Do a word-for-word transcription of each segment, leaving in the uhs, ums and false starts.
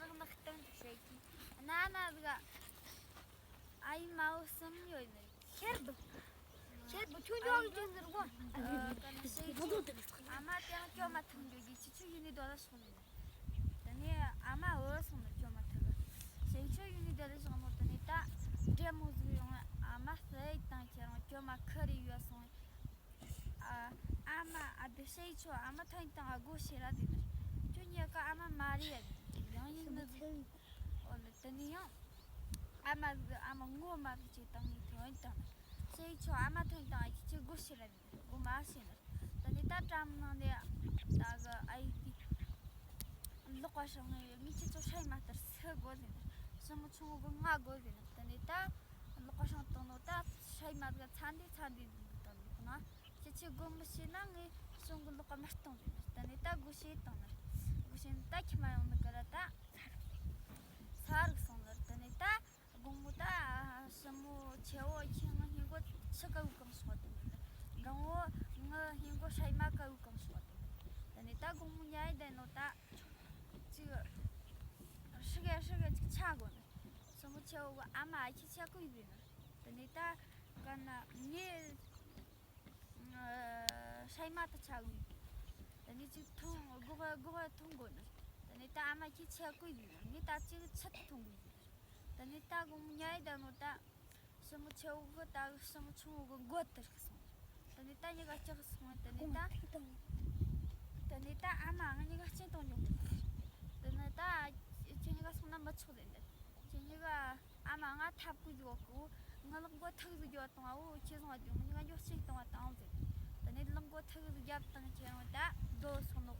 རང་ནག་སྟེང་དུ་བཤད་ཀྱི། ན་ན་ཟིག་ཨ་ཡེ་མ་བུ་གསུམ་ཡོད་ནི། ཁེར་བུ། ཁེར་བུ་ཁྱོད་ཡོང་གི་ཟེར་གོ། ཨ་ཀ་ན་ཤེས་ཆོ། ཨ་མ་དེ་ཡང་སྐྱོ་མ་ཐུག་འགྱོ་གི། ཁྱེད་ཆོ་ཡུལ་ནས་སྡོད་ལ་སོང་ནི། དེ་ནས་ཨ་མ་བུད་སོང་ནི། སྐྱོ་མ་ཐུག་གི། ཤེས་ཆོ་ཡུལ་ནས་སྡོད་ལ་སོང་ནོ། དེ་ནས་ད་འདྲེ་མོ་ཟིག་ཡོང་ཨ་མ་ཟེར་བཏང་། ཁྱེད་རང་སྐྱོ་མ་ཁུར་རེ་ཡོད་སོང་། ཨ་ཨ་མ། ཨ་དེ་ཤེས་ཆོ། ཨ་མ་ཐོན་དང་ཨ་སྒོ་ཕྱེ་ར་དེ་ནི། ཁྱོད་ཉེ་གི་ཨ་མ་མ་རེད་ཡ། ཡང་ཡིན་ནི། ཨོ་ལེ། དེ་ནས་ཡང་ཨ་མ་ཟིག་ཨ་མ་ངོ་མ་ཟིག་ཅིག་བཏང་ནས་ཐོན་དང་ནི། ཤེས་ཆོ། ཨ་མ་ཐོན་དང་ཨ་ཁྱེད་ཆོ་སྒོ་ཕྱེ་ར་དེ་ནི། སྒོ་མ་ཕྱེ་ནི། དེ་ནས་ད་བྲམ་ནང་ནས་ད་གི་ཨ་ཡེ་དེ་ལག་པ་སྲང་ནས། ངས་ཁྱེད་ཆོ་སྲན་མ་ལྟར་སུ་དགོས་ཟེར་ནི། ཞི་མོ་ཆུང་ངུ་གི་ང་དགོས་ཟེར་ནི། དེ་ནས་ད་ལག་པ་སྲང་བཏང་ནོ། ད་སྲན་མ་ཟིག་ཚ་འདི་ཚ་འདི་འདི་བཏང་ནི་ཁོ་ན། ཁྱེད་ཆོས་སྒོ་མི་ཕྱེ་ན་ངས་ཞི་མོ་གི་ལག་པ་མི་གཏོང་ཟེར་ནི། དེ་ནས་ད་སྒོ་ཕྱེ་བཏང་ནི། སྒོ་ཕྱེ་ནི་ད་ཁྱིམ་མ་ཡོང་ནི་གི་ར། ད་ས་རུབ་སོང་ནི། དེ་ནས་ད་དགོང་མོ་ད་ཞི་མོ་ཆེ་བོ། ཁྱེད་ངའི་སྔས་མགོ་ཆུ་ག་བོ་གང་སོང་བ་དེ་ནི། འབྲིང་བོ་ངའི་སྔས་མགོ་སྲན་མ་ག་བོ་གང་སོང་བ་དེ་ནི། དེ་ནས་ད་དགོང་མོ་ཉལ་ཡེ་བསྡད་ནོ། ད་ཅིག་ཧྲི་གེ་ཧྲི་གེ་ཅིག་ཆ་གོ་ནི། ཞི་མོ་ཆེ་བོ་གི་ཨ་མ། ཨ་ཁྱེད་ཆ་གོ་ཡི་ཟེར་ནི། དེ་ནས་ད་ག་ན་ངས་ཨ་སྲན་མ་དེ་ཆ་གོ་ཡི། དེ་ནས་ཅིག་འཐུང་། སྒོག་སྒོག་འཐུང་གོ་ནི། དེ་ནས་ད་ཨ་མ་ཁྱེད་ཆ་གོ་ཡི་ཟེར་ནི། ངས་ད་ཅིག་ཆུ་དེ་འཐུང་གོ་ཡི་ཟེར་ནི། དེ་ནས་ད་དགོང་མོ་ཉལ་ཡེ་བསྡད་ནོ། ད་ཞི་མོ་ཆེ་བོ་གི་ད་ཞི་མོ་ཆུང་བོ་གི་མགོ་དེ་རིག་སོང་། དེ་ནས་ད་གཉིས་ཀ་སྐྲག་སོང་། དེ་ནས་ད་དེ་ནས་ད་ཨ་མ། ང་གཉིས་ཀ་གཅིན་གཏོང་འགྱོ་གི། དེ་ནས་ད་ཁྱེད་གཉིས་ཀ་སོང་ན་མི་ཆོག་ཟེར་ནི། ཁྱེད་གཉིས་ཀ། ཨ་མ། ང་ཐབ་ཀོ་ཟིག་ཡོད་གི། ང་ལག་མགོ་ཐུག་ཟིག་རྒྱོབ་བཏང་བ། འོ་ཁྱེད་སོང་བ་དུས་ང་གཉིས་ཀ་འགྱོ་གཅིན་གཏོང་བ་བཏང་ཟེར། དེ་ནས་ལག་མགོ་ཐུག་ཟིག་རྒྱབ་བཏང་། ཁྱེད་རང་ད་སྡོད་སོང་ནོ།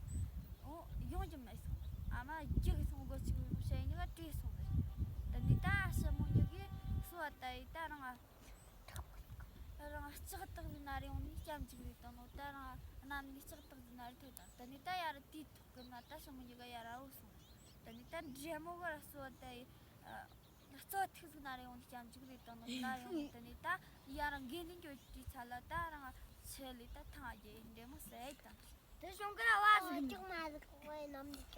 འོ་ཡོང་རྒྱུ་མེད་སོང་། ཨ་མ་རྒྱུགས་སོང་། སྒོ་ཕྱེ་གི་ཡོང་། ཁྱེད་གཉིས་ཀ་བྲོས་སོང་ནི། དེ་ནས་ད་ཞི་མོ་གཉིས་ཀས་གསོལ་བ་བཏབ་ཡེ། ད་རང་རང་ལྕགས་ཐག་ཟིག་ན་རེ་ཡོང་ནས་སྐྱབས་འཇུག་རེ་བཏང་ནོ། ད་རང་གནམ་ནས་ལྕགས་ཐག་ཟིག་ན་རེ་ཐོན་དང་། དེ་ནས་ད་ཡར་དེའི་ཐོག་གི་ན་ད་ཞི་མོ་གཉིས་ཀ་ཡར་འོ་སོང་། དེ་ནས་ད་འདྲེ་མོ་གི་ར་གསོལ་བ་བཏབ་ཡེ། ཨ་རྩྭ་ཐིག་ཟིག་ན་རེ་ཡོང་ནས་སྐྱབས་འཇུག་རེ་བཏང་ནོ། ན་ཡོང་། དེ་ནས་ད་ཡར་འགོས་ནས་འགྱོ་དུས་ཚོད་ལ་ད་རང་ཆུ་ལས་ད་ཐང་རྒྱུ་ཡེ་འདྲེ་མོ་བསད་བཏང་། དེ་བྱུང་གི་ར་བ་ཟིག་ཀྱག་མ་ཟིག་ཁོག་གི་ནམ་ཟིག་ཀྱག